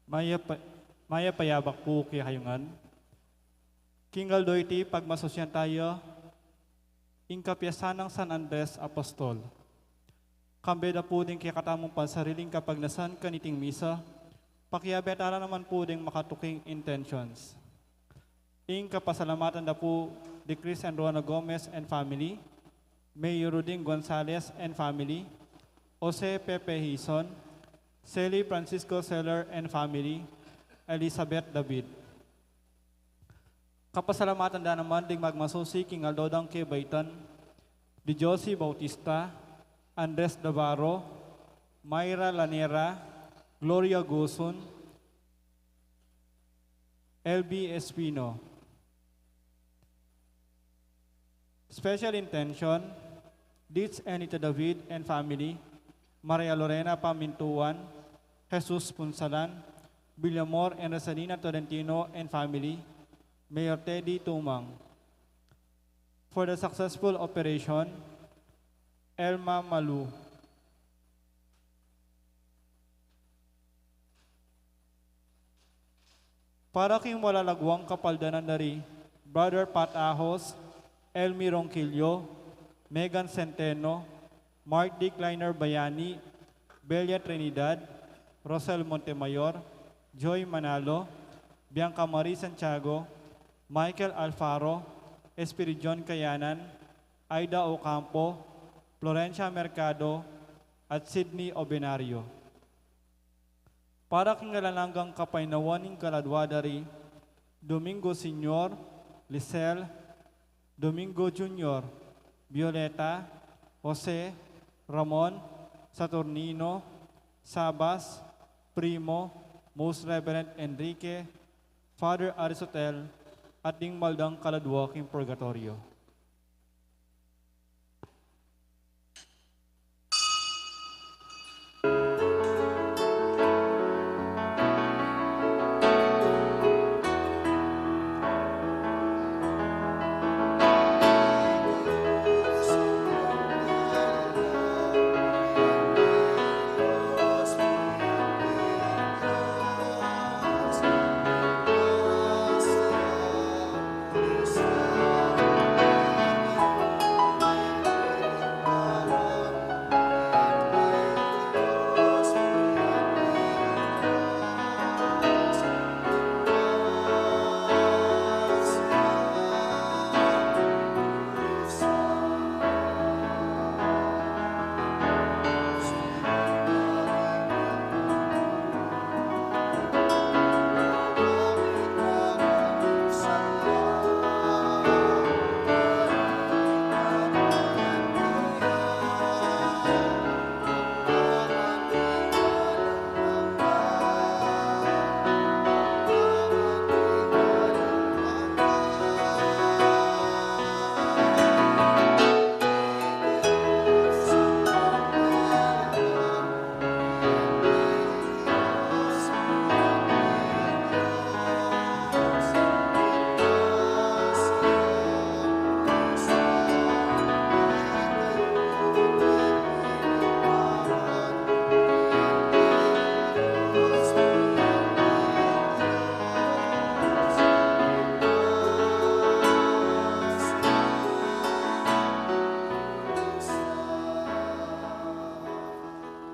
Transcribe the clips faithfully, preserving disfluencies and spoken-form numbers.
Mayap a, mayap a abak pu kekayu ngan. King aldo iti pagmasusyan taya ing kapyasan nang San Andres Apostol. Kambe da pu ding kekatamung pansariling kapagnasan kaniting misa, pakiabe tala naman pu ding makatuking intentions. Ing kapasalamatan da pu di Chris and Rona Gomez and family, Mayor Ruding Gonzalez and family, Jose Pepe Hizon, Sally Francisco Seller and family, Elizabeth David. Kapasalamatan da naman ding magmasusi king aldo dang kebaitan, di Josie Bautista, Andres Navarro, Myra Lanera, Gloria Gusun, L B Espino. Special intention, Ditz Anita David and family, Maria Lorena Pamintuan, Jesus Punsalan, Villamor and Rosalina Tolentino and family, Mayor Teddy Tumang. For the successful operation, Elma Malu. Para king malalaguang kapaldanan da ri Brother Pat Ahos, Elmi Ronquillo, Megan Centeno, Mark D. Kleiner Bayani, Belia Trinidad, Rosel Montemayor, Joy Manalo, Bianca Marie Santiago, Michael Alfaro, Espiridion Kayanan, Aida Ocampo, Florencia Mercado, at Sydney Obenario. Para king alang anggang kapaynawan ning kaladua da ri Domingo Senior, Lisel, Domingo Junior, Violeta, Jose, Ramon, Saturnino, Sabas, Primo, Most Reverend Enrique, Father Aristotel, at ding mal dang kaladua king purgatoryo.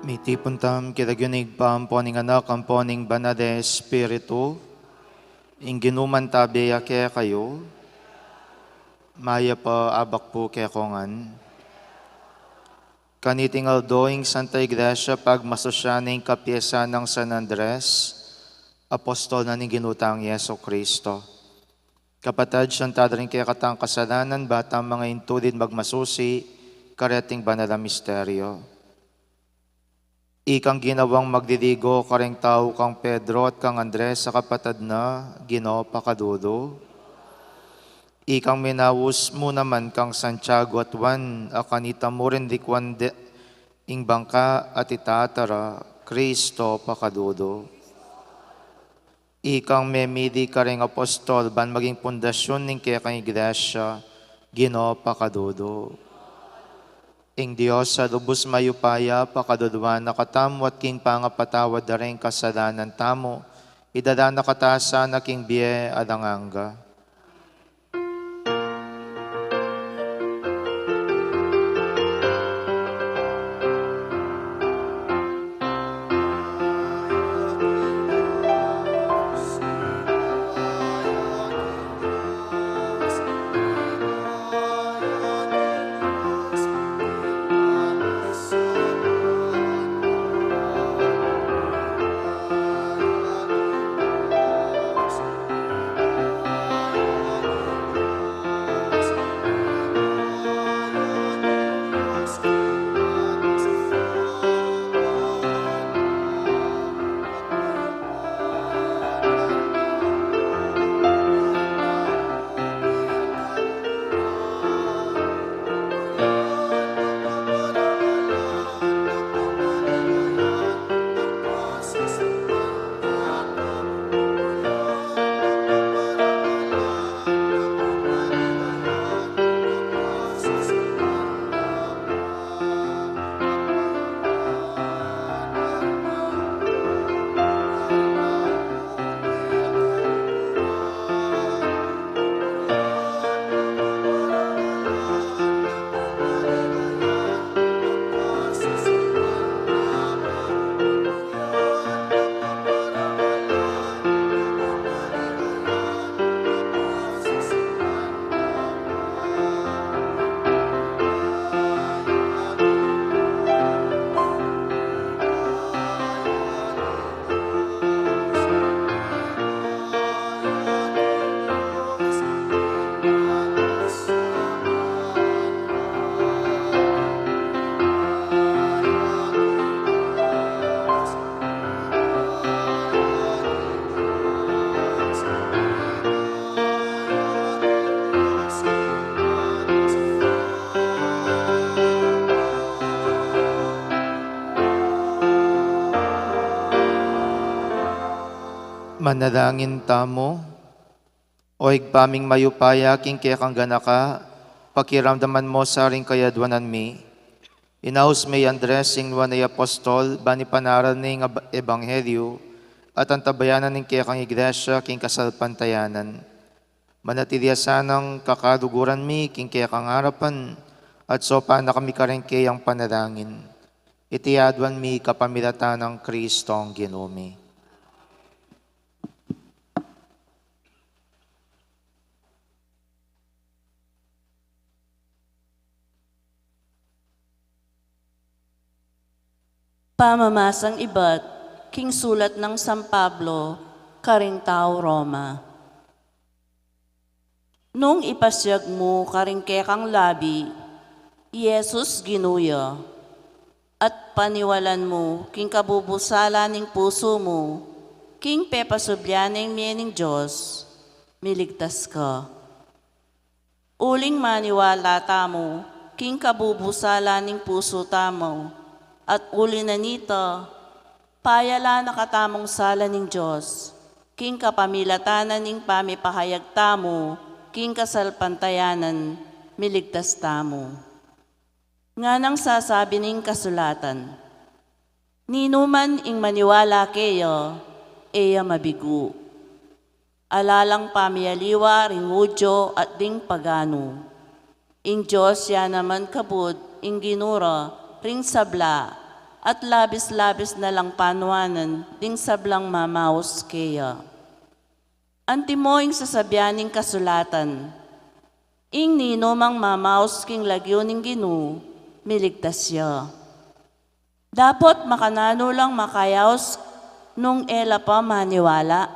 Mitipun tamu king lagyu ning Ibpa, ampo ning Anak, ampo ning Banal a Espiritu. Ing Ginu mantabe ya kekayu. Mayap a abak pu kekongan. Kaniting aldo ing Santa Iglesia pagmasusyan ing kapyasan nang San Andres, apostol na ning Ginu tang Jesucristo. Kapatad, sisian tala ring kekatang kasalanan, ba tang manga intulid magmasusi kareting banal a misteryo. Ikang ginawang magliligo kareng tau kang Pedro at kang Andres a kapatad na, Ginu, pakalulu. Ikang minaus mu naman kang Santiago at Juan a kanita mu rin likuan de ing bangka at itatara, Kristo, pakalulu. Ikang memili kareng apostol ban maging pundasyun ning kekang Iglesia, Ginu, pakalulu. Ing Dios a lubus mayupaya pakaluluan na katamu at king pangapatawad da ring kasalanan tamu, idala na kata sana king bie alang angga. Manalangin tamu. O Ibpa ming mayupaya, king kekang ganaka, pakiramdaman mu sa ring kayadwanan mi. Inaus me i Andres ing nuan a apostol, ban ipanaral ne ing ab-, ebanghelyu, at antabayanan ing kekang iglesia king kasalpantayanan. Manatili ya sanang kakaluguran mi king kekang arapan, at saupan na kami karing keyang panalangin. Iti aduan mi kapamilatan nang Kristong Ginu mi. Pamamasang ibat king sulat nang San Pablo karing taga Roma. Nung ipasiag mu karing kekang labi i Jesus Ginu ya, at paniwalan mu king kabubusala ning pusu mu king pepasubli ya ing mie ning Dios, miligtas ka. Uling maniwala tamu king kabubusala ning pusu tamu, at uli na nita, payala na katamung sala ning Dios, king kapamilatan na ning pamipahayag tamu king kasalpantayanan, miligtas tamu. Nganang sasabi ning kasulatan, "Ninuman ing maniwala keya, e ya mabigu." Ala lang pamialiwa ring Judio at ding paganu. Ing Dios ya naman kabud ing Ginu ra ring sabla, at labis-labis na lang panuanan ding sablang mamaus keya. Antimo ing sasabian ning kasulatan, "Ing ninumang mamaus king lagyu ning Ginu, miligtas ya." Dapot makananu lang makayaus nung e la pa maniwala?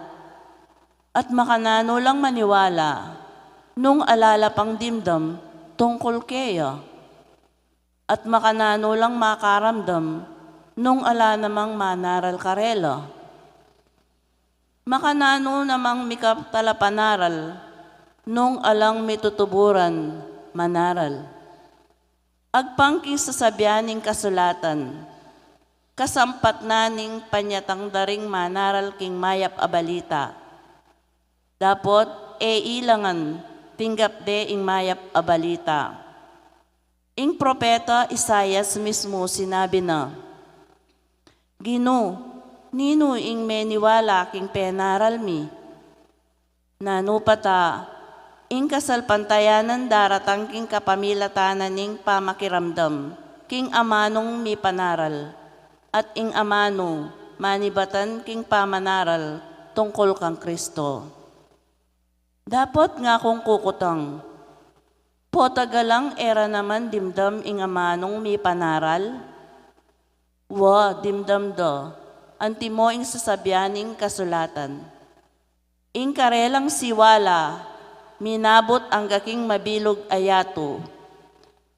At makananu lang maniwala nung ala la pang dimdam tungkul keya? At makananu lang makaramdam nung ala namang manaral karela? Makananu namang mika talapanaral nung alang mitutuburan manaral? Agpang king sasabian ning kasulatan, kasampat na ning panyatang da ring manaral king mayap a balita. Dapot e ilangan tinggap de ing mayap a balita. Ing propeta Isaias mismu sinabi na, "Ginu, Ninu ing meniwala king penaral mi? Nanu pa ta, ing kasalpantayanan daratang king kapamilatan na ning pamakiramdam king amanung mipanaral, at ing amanu manibatan king pamanaral tungkul kang Kristo. Dapot nga kung kukutang, potagalang e ra naman dimdam ing amanung mipanaral? Wa, dimdam da, antimo ing sasabian ning kasulatan. Ing karelang siwala, minabut angga king mabilug a yatu.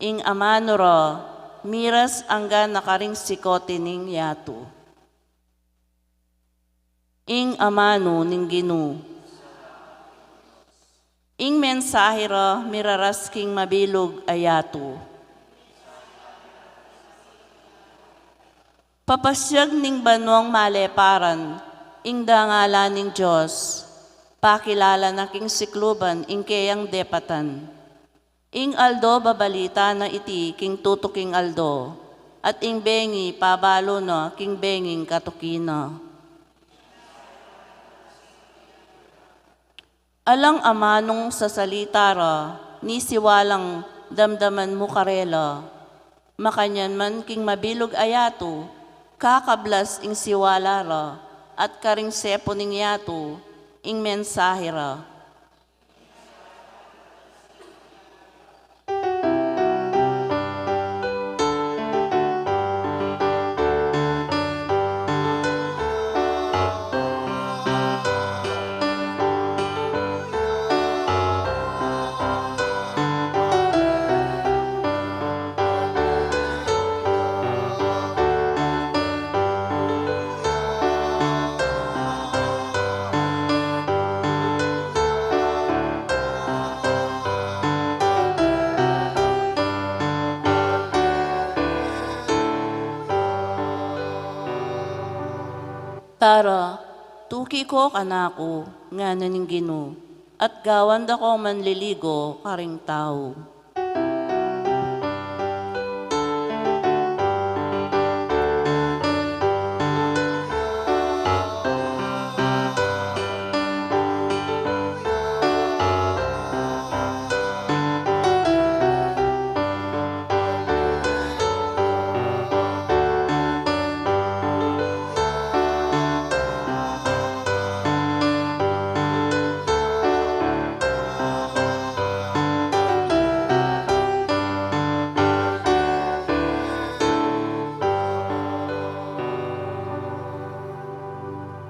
Ing amanu ra, miras angga na karing sikote ning yatu. Ing amanu ning Ginu. Ing mensahe ra, miraras king mabilug a yatu. Papasiag ning banuang maleparan ing dangalan ning Dios, pakilala na king sikluban ing keyang depatan. Ing aldo babalita na iti king tutuking aldo, at ing bengi pabalu na king benging katuki na. Alang amanung sasalita ra, ni siwalang damdaman mu karela. Makanyan man king mabilug a yatu, kakablas ing siwala ra, at karing sepu ning yatu, ing mensahe ra. Tara, tuki ko kanaku, ngana ning Ginu, at gawan da kong manliligo karing tau.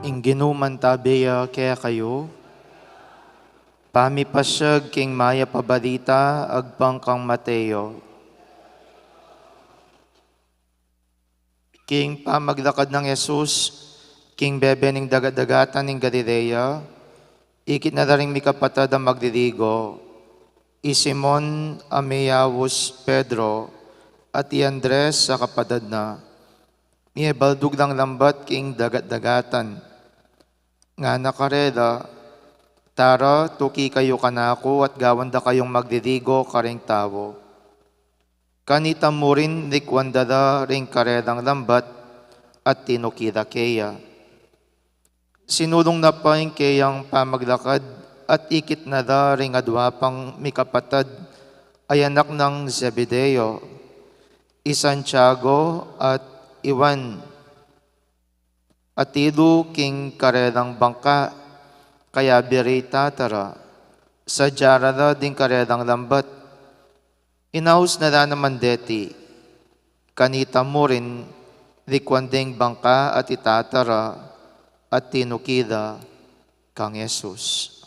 Ing Ginu mantabe ya kekayu. Pamipasiag king mayap a balita agpang kang Mateo. King pamaglakad nang Jesus king bebe ning dagat-dagatan ning Galilea, ikit na la ring mikapatad a magliligo, i Simon a miyaus Pedro, at i Andres a kapatad na. Mibaldug lang lambat king dagat-dagatan. Ngana karela, "Tara, tuki kayu kanaku at gawan da kayung magliligo karing tau." Kanita murin likwan da la ring karelang lambat at tinuki la keya. Sinulung na pa ing keyang pamaglakad at ikit na la ring adua pang mikapatad a anak nang Zebedeo, i Santiago at i Juan. Atilu king karelang bangka, kayabe ra i tata ra, sadya ra la ding karelang lambat. Inaus na la naman deti, kanita murin likwan ding bangka at i tata ra, at tinuki la kang Jesus.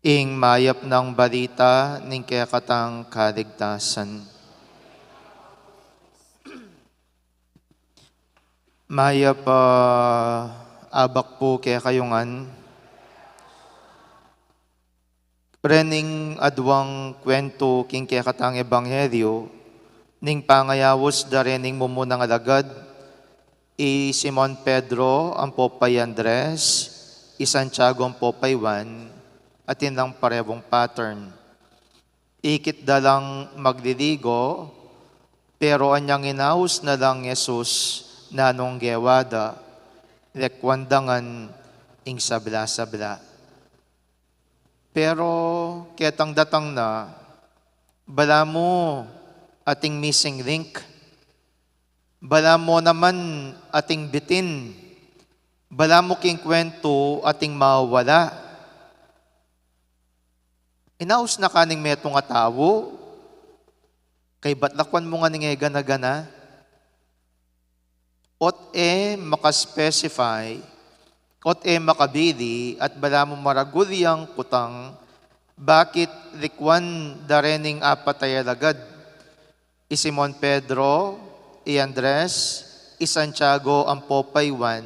Ing mayap nang balita ning kekatang kaligtasan. Mayap a abak pu kekayu ngan. Rening aduang kwentu king kekatang ebanghelyo, ning pangayaus da rening mumunang alagad, i Simon Pedro ampo pa i Andres, i Santiago ampo pa i Juan, atin lang parehung pattern. Ikit da lang magliligo, pero anyang inaus na lang Jesus, nanung gewa da, rekwan da ngan ing sabla-sabla. Pero ketang datang na, balamu ating missing link, balamu naman ating bitin, balamu king kwentu ating mawala. Inaus na ka ning metung a tau, kaybat lakwan mu ngan ing e gana-gana, ot e maka-specify, ot e makabili, at balamu maragul yang kutang, bakit likwan da rening apat a alagad, i Simon Pedro, i Andres, i Santiago ampo pa i Juan,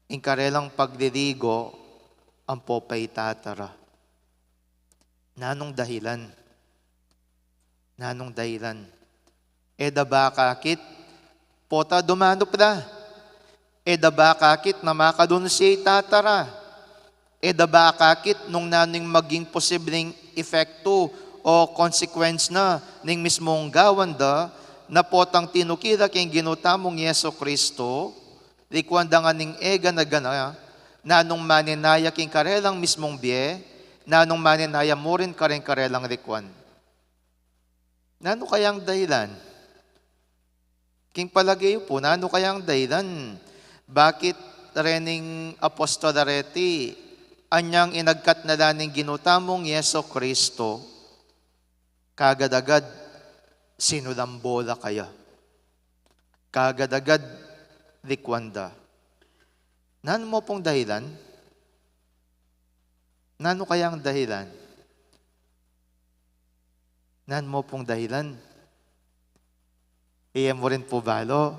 ing karelang pagliligo ampo pa i tata ra. Nanung dahilan? Nanung dahilan? E da ba akakit, pota dumanup la? E da ba akakit na makadun si tata ra? E da ba akakit nung nanu ing maging posibleng epektu o consequence na ning mismung gawan da, na potang tinuki la king Ginu tamung Yesu Kristo, likwan da ngan ing e gana-gana, nanung manenaya king karelang mismung bie, nanung manenaya mu rin kareng karelang likwan? Nanu kayang dahilan? King palage yu pu, nanu kayang dahilan? Bakit rening apostol a reti, anyang inagkat na la ning Ginu tamung Yesu Kristo, kagad-agad sinulambo la kaya? Kagad-agad likwan da. Nanu mu pung dahilan? Nanu kayang dahilan? Nanu mu pung dahilan? E mu rin pu balu?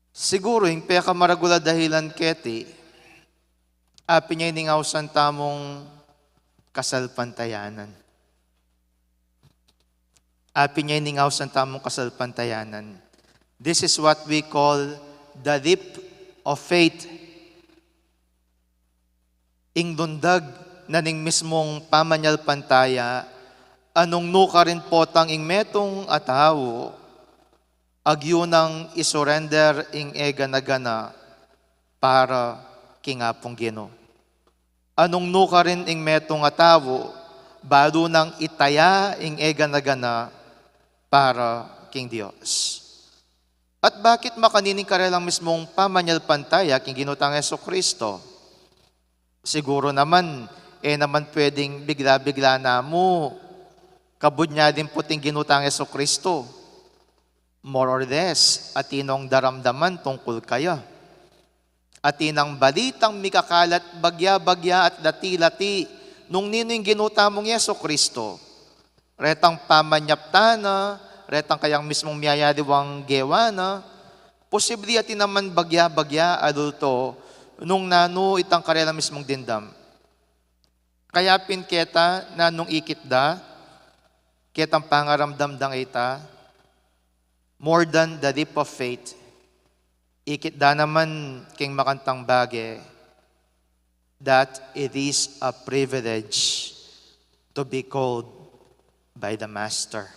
Siguru ing pekamaragul a dahilan keti, apin ya ining ausan tamung kasalpantayanan. Apin ya ining ausan tamung kasalpantayanan. This is what we call the leap of faith. Ing lundag na ning mismung pamanyalpantaya, a nung nukarin potang ing metung a tau, agyu nang i-surrender ing e gana-gana para king Apung Ginu. A nung nukarin ing metung a tau, balu nang itaya ing e gana-gana para king Dios. At bakit makanini ing karelang mismung pamanyalpantaya king Ginu tang Jesu Kristo? Siguru naman, e naman pwedeng bigla-bigla na mu kabud nya dimput ing Ginu tang Jesu Kristo. More or less, atin nong daramdaman tungkul kaya. Atin nang balitang mikakalat bagya-bagya at lati-lati nung ninu ing Ginu tamung Jesu Kristo. Retang pamanyaptan na, retang kayang mismung miyayaliwang gewa na, posible atin naman bagya-bagya a lulto nung nanu itang karelang mismung dimdam. Kaya pin keta, nanung ikit da, ketang pangaramdam dang ita, more than the leap of faith, ikit da naman king makantang bage, that it is a privilege to be called by the Master.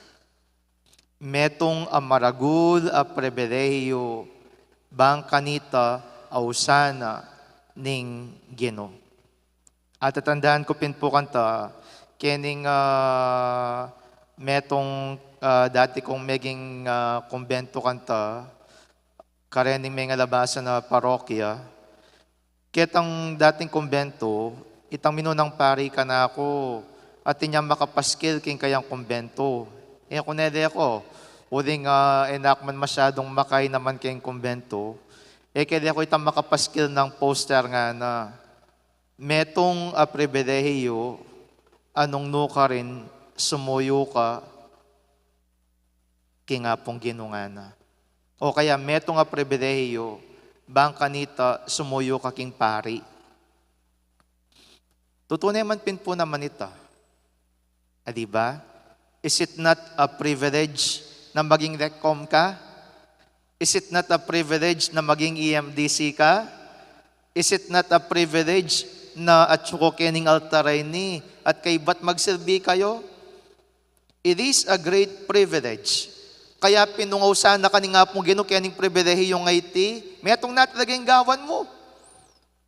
Metung a maragul a pribilehiyu bang kanita ausan na ning Ginu. At tatandaan ku pin pu kanta, kening, ah, metung, ah, dati kung meging, ah, kumbento kanta, karening mengalabasan a parokya. Ketang dating kumbento, itang minunang pari kanaku, atin yang makapaskil king kayang kumbento. E ku ne, e ku, uling, ah, e na ku man masyadung makay naman king kumbento. E ke, e ku itang makapaskil nang poster ngana. Metung a pribilehiyu, a nung nukarin sumuyu ka king Apung Ginu ngana. O kaya metung a pribilehiyu, bang kanita sumuyu ka king pari. Tutu ne man pin pu naman ita. A, di ba? Is it not a privilege na maging Rec Com ka? Is it not a privilege na maging E M D C ka? Is it not a privilege na atyu ko kening altar a ini at kaybat magsilbi kayu? It is a great privilege Kaya pinungaw sana ka ning Apung Ginu keni king pribilehiyu a iti, metung na talaga ing gawan mu.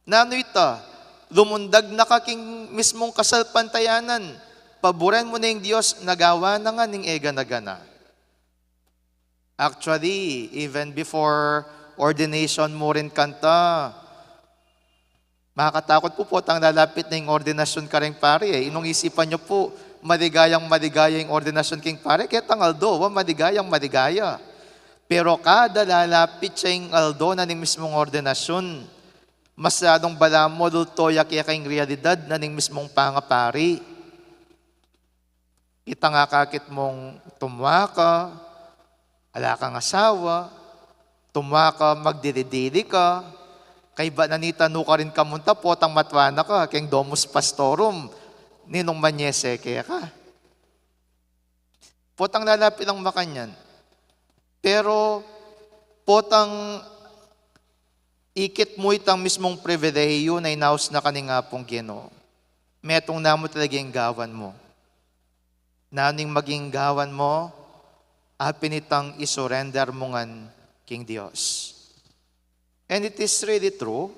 Nanu ita? Lumundag na ka king mismung kasalpantayanan. Paburen mu na ing Dios, nagawa na ngan ing e gana-gana. Actually, even before ordination mu rin kanta, makakatakut pu, potang lalapit na ing ordinasyun kareng pari, e. Inung isipan yu pu, maligayang maligaya ing ordinasyun king pari, ketang aldo, wa, maligayang maligaya. Pero kada lalapit ya ing aldo na ning mismung ordinasyun, mas lalung balamu lulto ya keka ing realidad na ning mismung pangapari. Itang akakit mung tumwa ka, ala kang asawa, tumwa ka, magdili-dili ka, kaybat na nita nu ka rin kamunta, potang matwa na ka keng Domus Pastorum, ninung manyese keka. Potang lalapit lang makanyan. Pero potang ikit mu itang mismung pribilehiyu na inaus na ka ning Apung Ginu, metung na mu talaga ing gawan mu. Nanu ing maging gawan mu? Apin itang isurrender mu ngan king Dios. And it is really true,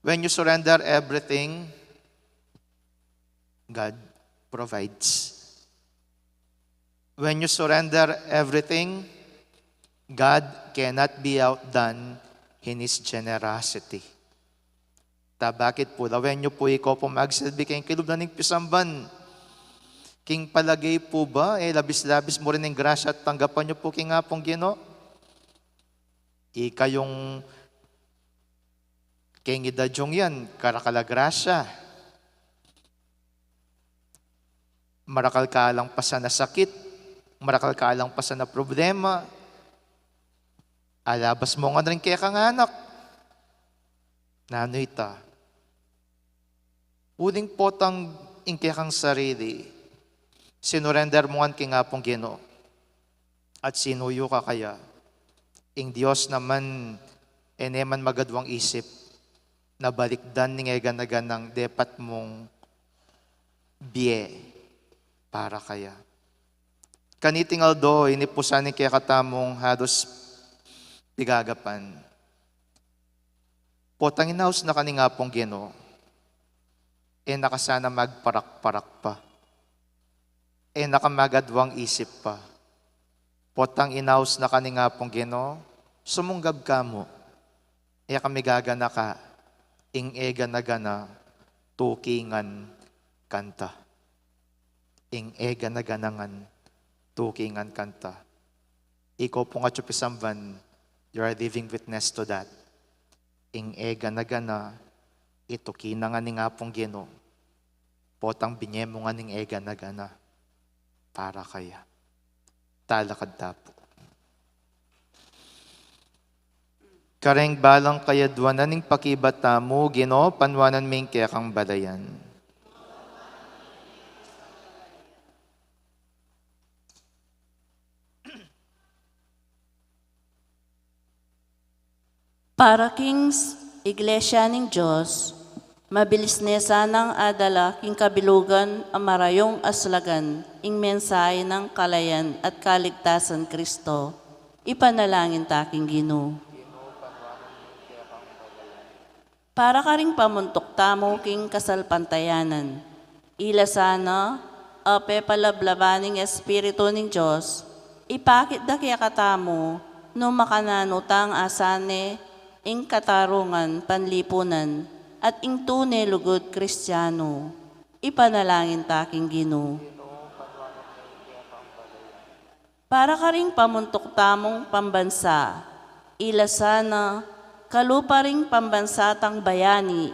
when you surrender everything, God provides. When you surrender everything, God cannot be outdone in His generosity. Ta bakit pu? Lawen yu pu, ikaw pu magsilbi keng kilub na ning pisamban. King palage pu ba, e labis-labis mu rin ing grasya at tanggapan yu pu king Apung Ginu? Ika yung keng idad yung yan, karakal a grasya. Marakal ka lang pasan a sakit, marakal ka lang pasan a problema, alabas mu ngan ring kekang anak. Nanu ita? Uling potang ing kekang sarili, sinurender mu ngan king Apung Ginu, at sinuyu ka kaya, ing Dios naman, e ne man magadwang isip na balikdan ning e gana-ganang depat mung bie para kaya. Kaniting aldo, inipusan ning kekatamung halus pigagapan. Potang inaus na ka ning Apung Ginu, e na ka sana magparak-parak pa. E na ka magadwang isip pa. Potang inaus na ka ning Apung Ginu, sumunggab ka mu. E ka migaganaka, ing e gana-gana, tuki ngan kanta. Ing e gana-gana ngan, tuki ngan kanta. Ikaw pung atyu pisamban, you are a living witness to that. Ing e gana-gana, ituki na ngan ning Apung Ginu. Potang binie mu ngan ing e gana-gana para kaya. Talakad ta pu. Kareng balang kayadwanan ning pakibat tamu, Ginu, panuanan me ing kekang balayan. Para king s-, Iglesia ning Dios, mabilis ne sanang adala king kabilugan a marayung a slagan ing mensahe nang kalayan at kaligtasan Kristo, ipanalangin ta king Ginu. Para karing pamuntuk tamu king kasalpantayanan. Ila sana, a pepalablaban ning Espiritu ning Dios, ipakit da kekatamu, nung makananu tang asasan ne, ing katarungan panlipunan, at ing tune lugud Kristiano. Ipanalangin ta king Ginu. Para karing pamuntuk tamung pambansa, ila sana, kalupa ring pambansa tang bayani,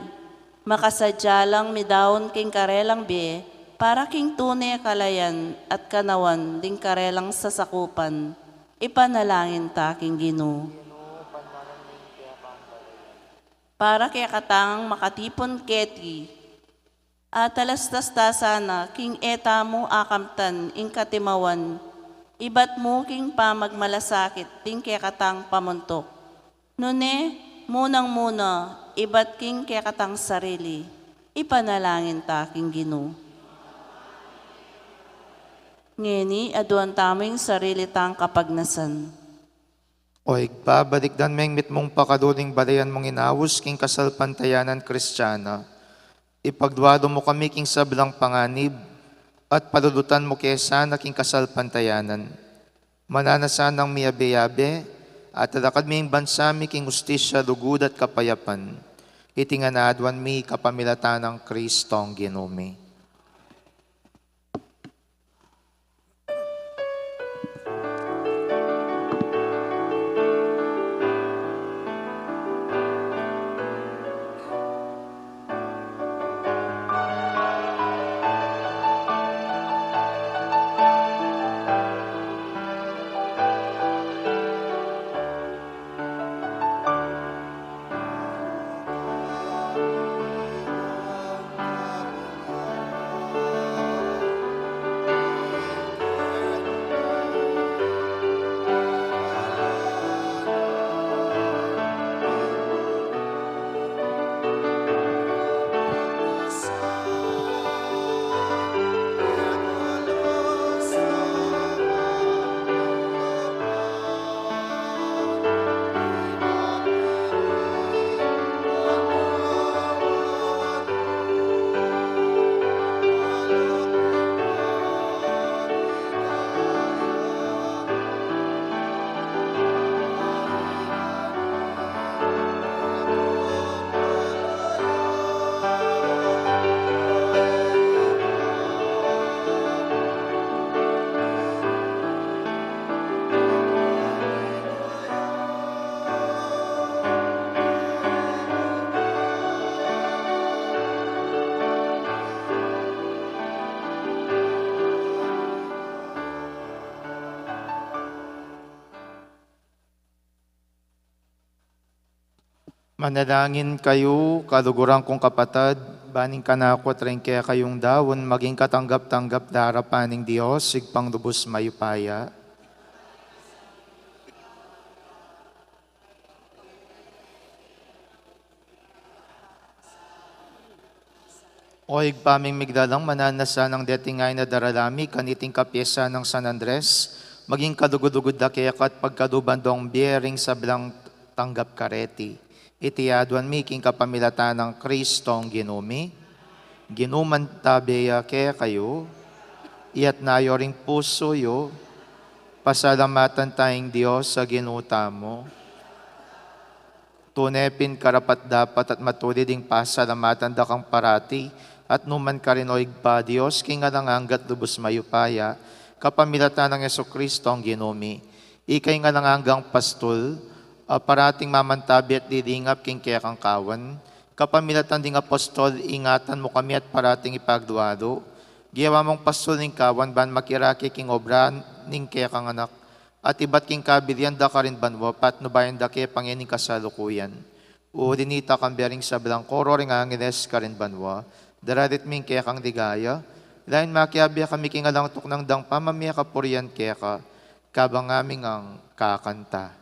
makasadya lang midaun king karelang bie, para king tune kalayan at kanawan ding karelang sasakupan, ipanalangin ta king Ginu. Para kekatang makatipun keti, atalastas ta sana king e tamu akamtan ing katimawan, ibat mu king pamagmalasakit ding kekatang pamuntuk. Nune, munang-muna, ibat king kekatang sarili, ipanalangin ta king Ginu. Ngeni, aduan tamu ing sarili tang kapagnasan. O Ibpa, balikdan me ing mitmung pakaluling balayan mung inaus king kasalpantayanan Kristiana. Ipaglualu mu kami king sablang panganib, at palulutan mu ke sana king kasalpantayanan. Mananu na sanang miyabe-yabe, at talakad mi ing bansa mi king ustisya, lugud at kapayapan. Iti ngan aduan mi kapamilatan nang Kristong Ginu mi. Manalangin kayu, kaluguran kung kapatad, ban ing kanaku at ring kekayung daun maging katanggap-tanggap king arapan ning Dios, Ibpang lubus mayupaya. O Ibpa ming miglalang, mananu na sanang deti ngeni darala mi kaniting kapiesan nang San Andres, maging kalugud-lugud da keka at pagkaluban dong bie ring sablang tanggap kareti. Iti aduan mi king kapamilatan nang Kristong Ginu mi. Ginu, mantabe ya kekayu, iyatas yu ring pusu yu, pasalamatan taya ing Dios a Ginu tamu. Tune pin karapat-dapat at matulid ing pasalamatan da kang parati, at nu man karin, O Ibpa, Dios king alang angga at lubus mayupaya, kapamilatan nang Jesucristo a Ginu mi. Ika ing alang anggang pastul, a parating mamantabe at lilingap king kekang kawan, kapamilatan ding apostol, ingatan mu kami at parating ipaglualu. Gewa mung pastul ning kawan ban makirake king obra ning kekang anak, at ibat king kabilian da karin banua, patnubayan da ke pa ngeni ning kasalukuyan. Uli nita, kambe ring sablang koro ring angeles karin banua, daralit mi ing kekang ligaya, ila ing makiabe kami king alang tuknang dang pamamie kapurian keka, kabang ngaming kakanta.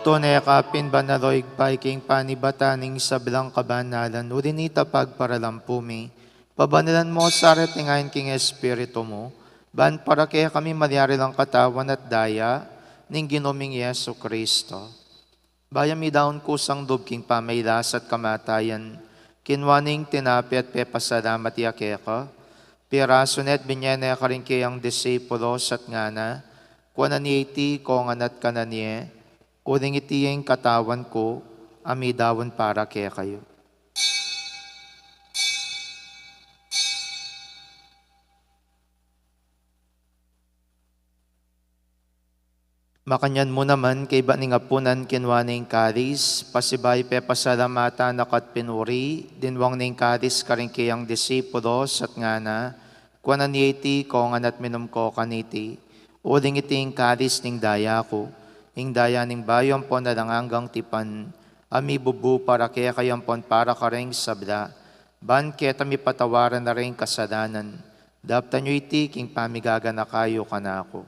Tune ka pin banal, o Ibpa, king panibatan ning sablang kabanalan, uli na nita pagparalampu mi, pabanalan mu sa reting ain king Espiritu mu, ban para kekami malyari lang katawan at daya ning Ginu ming Jesucristo. Bayu ya midaun kusang lub king pamailas at kamatayan, kinua ne ing tinape at pepasalamat ya keka, pirasu ne at binye ne karing keyang disipulos at ngana, kuanan ye iti, kongan at kanan ye, uling iti ing katawan ku, a midaun para kekayu. Makanyan mu naman, kaybat ning apunan, kinua ne ing kalis, pasibayu pepasalamatan na ka at pinuri, dinwang ne ing kalis karing keyang disipulos at ngana, kuanan ye iti, kongan at minum ko kaniti, uling iti ing kalis ning daya ku, ing daya ning bayu ampon alang anggang tipan, a mibubu para kekayu ampon para karing sabla, ban keta mipatawaran na ring kasalanan. Daptan yu iti king pamigaganaka yu kanaku.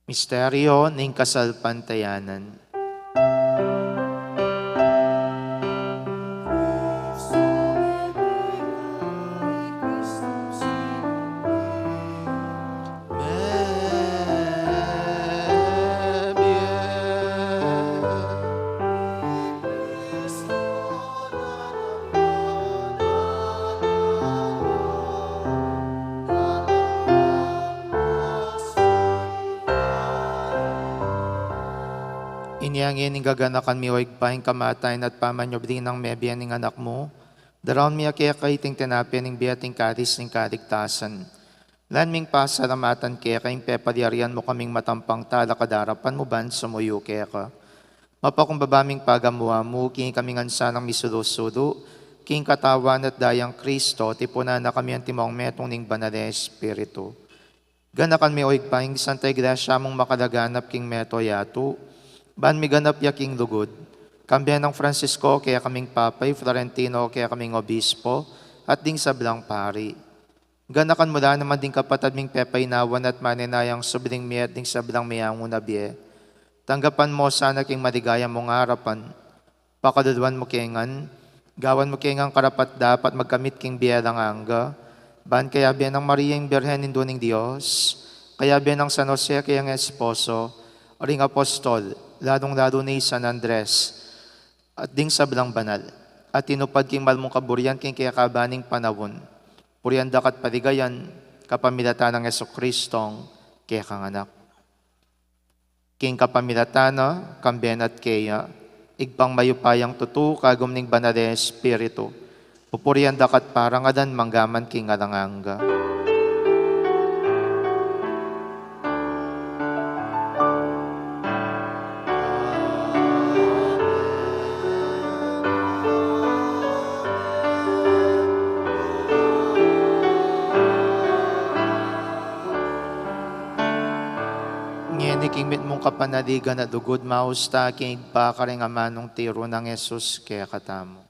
Misteryo ning kasalpantayanan. Inya ngeni gaganakan mi, o Ibpa, ing kamatayan at pamanyubli nang mebie ning Anak mu, daraun mi keka iting tinape ning bie at ing kalis ning kaligtasan. Lalu ming pasalamatan keka ing pepalyarian mu kaming matampang talakad king arapan mu ban sumuyu keka. Mapakumbaba ming pagamu-amu, king ikami ngan sanang misulu-sulu king katawan at dayang Kristo, tipunan na kami antimong metung ning Banal a Espiritu. Ganakan me, o Ibpa, ing Santa Iglesia mung makalaganap king mabilug a yatu, ban miganap ya king lugud. Kambe nang Francisco kekaming Papa, i Florentino kekaming Obispo, at ding sablang pari. Ganakan mu la naman ding kapatad ming pepainawan at manenayang subling mie at ding sablang meangu na bie. Tanggapan mu sana king maligaya mung arapan. Pakaluluan mu ke ngan, gawan mu ke ngan karapat-dapat magkamit king bie alang angga, ban kayabe nang Maria ing Birhen, Indu ning Dios, kayabe nang San Jose kayang esposo, ring apostol, lalung-lalu na i San Andres, at ding sablang banal a tinupad king mal mung kaburian king kekaban ning panaun. Purian da ka at paligayan, kapamilatan nang Jesucristong kekang Anak. King kapamilatan na, kambe na at keya, Ibpang mayupayang tutu, kagum ning Banal a Espiritu, pupurian da ka at parangalan manggaman king alang angga. Ngeni king mitmung kapanaligan at lugud, maus ta king Ibpa karing amanung tiru nang Jesus kekatamu.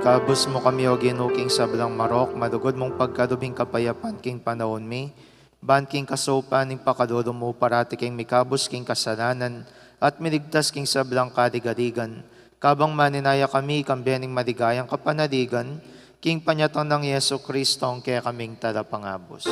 Kabus mu kami, O Ginu, king sablang marok, malugud mung pagkalub ing kapayapan king panaun mi, ban king kasaupan ning pakalulu mu parati kaming mikabus king kasalanan at miligtas king sablang kaligaligan, kabang maninaya kami kambe ning maligayang kapanaligan, king panyatang nang Jesucristo a kekaming Talapangabus.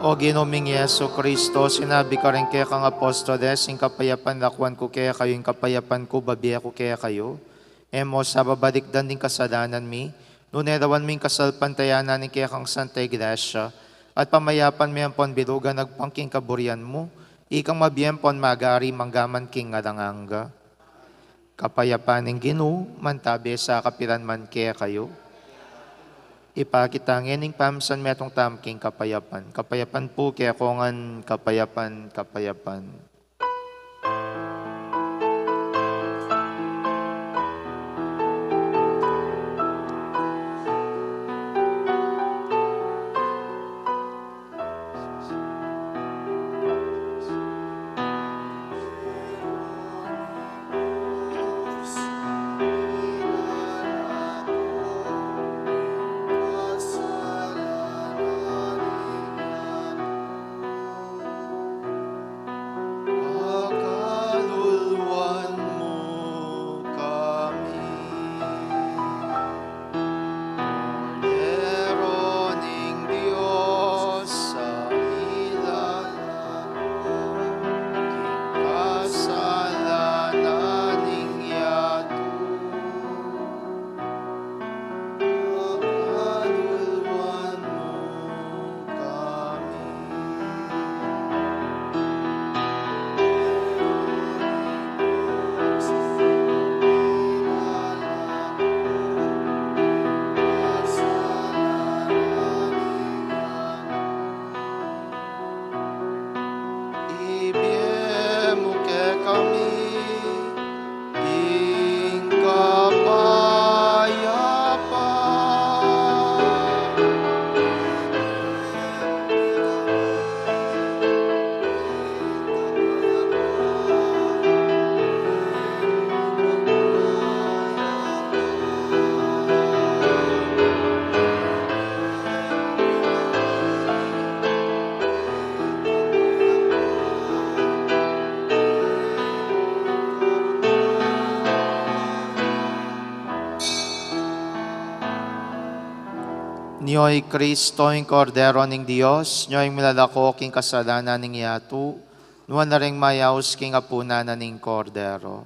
O Ginu ming Jesucristo, sinabi mu karing kekang apostoles, ing kapayapan lakuan ku kekayu, ing kapayapan ku bibie ku kekayu. E mu sa babalikdan ding kasalanan mi, nune lawan mu ing kasalpantayanan ning kekang Santa Iglesia, at pamayapan me ampon bilugan agpang king kaburian mu, ikang mabie ampon mag-ari mangga man king alang angga. Kapayapan ning Ginu, mantabi sa kapilan man kekayu. Ipakit tang ing pamisan metung tamu king kapayapan. Kapayapan pu kekongan, kapayapan, kapayapan. Pakaluluan mu kami, Kordero ning Dios, a milalako king kasalanan ning yatu. Pakaluluan mu kami. Ibie mu kekami ing kapayapan. Nyo i Kristo, ing Kordero ning Dios, nyo ing milalako king kasalanan ning yatu, nuan la ring mayaus king apunan na ning Kordero.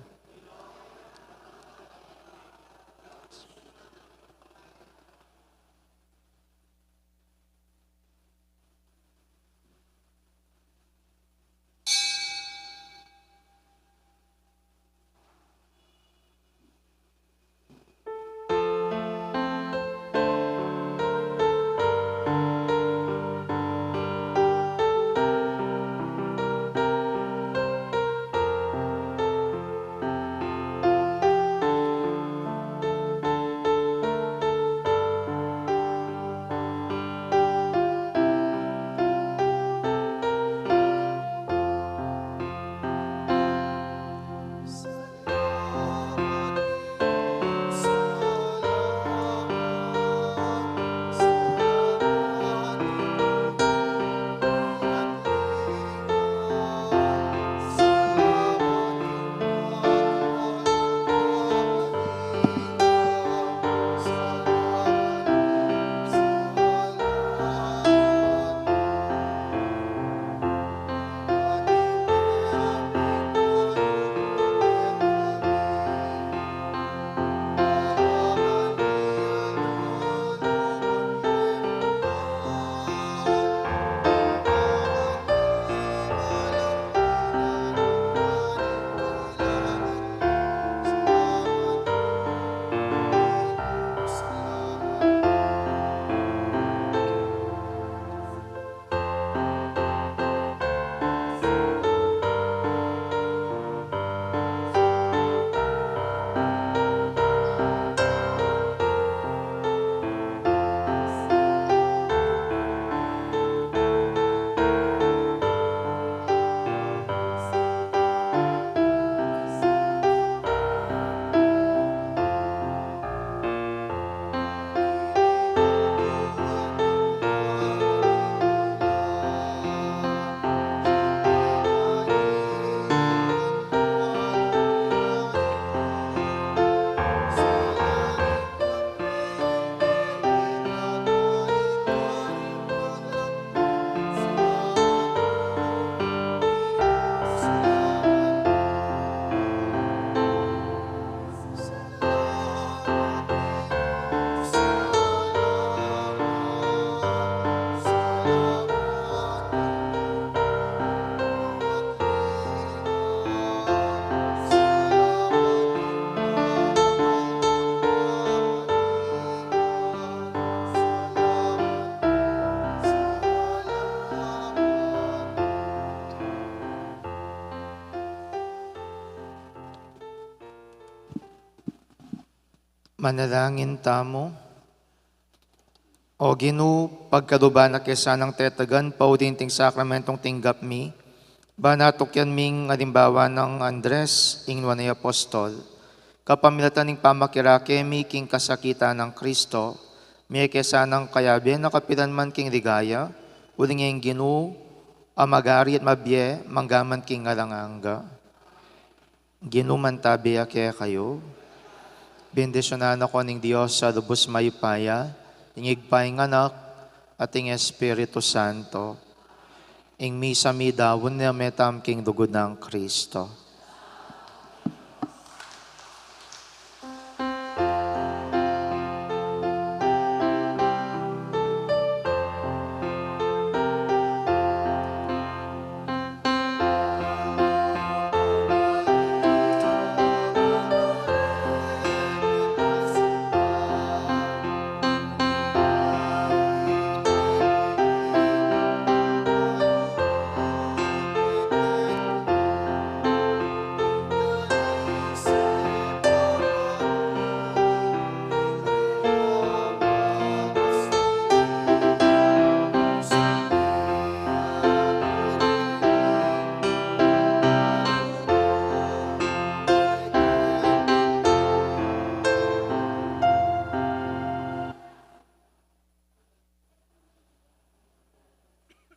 Manalangin tamu. O Ginu, pagkaluban na ke sanang tetagan pa uling ding sakramentong tinggap mi, ba natukyan ming alimbawa nang Andres, ing nuan a apostol, kapamilatan ning pamakirake mi king kasakitan nang Kristo, mie ke sanang kayabe na kapilan man king ligaya, uling ing Ginu, a magari at mabie, manggaman king alang angga. Ginu mantabi ya kekayu. Bendisyunan na ko ning Dios a lubus mayupaya, ing Ibpa, ing Anak, at ing Espiritu Santo. Ing misa mi daun ne, metam king lugud nang Kristo.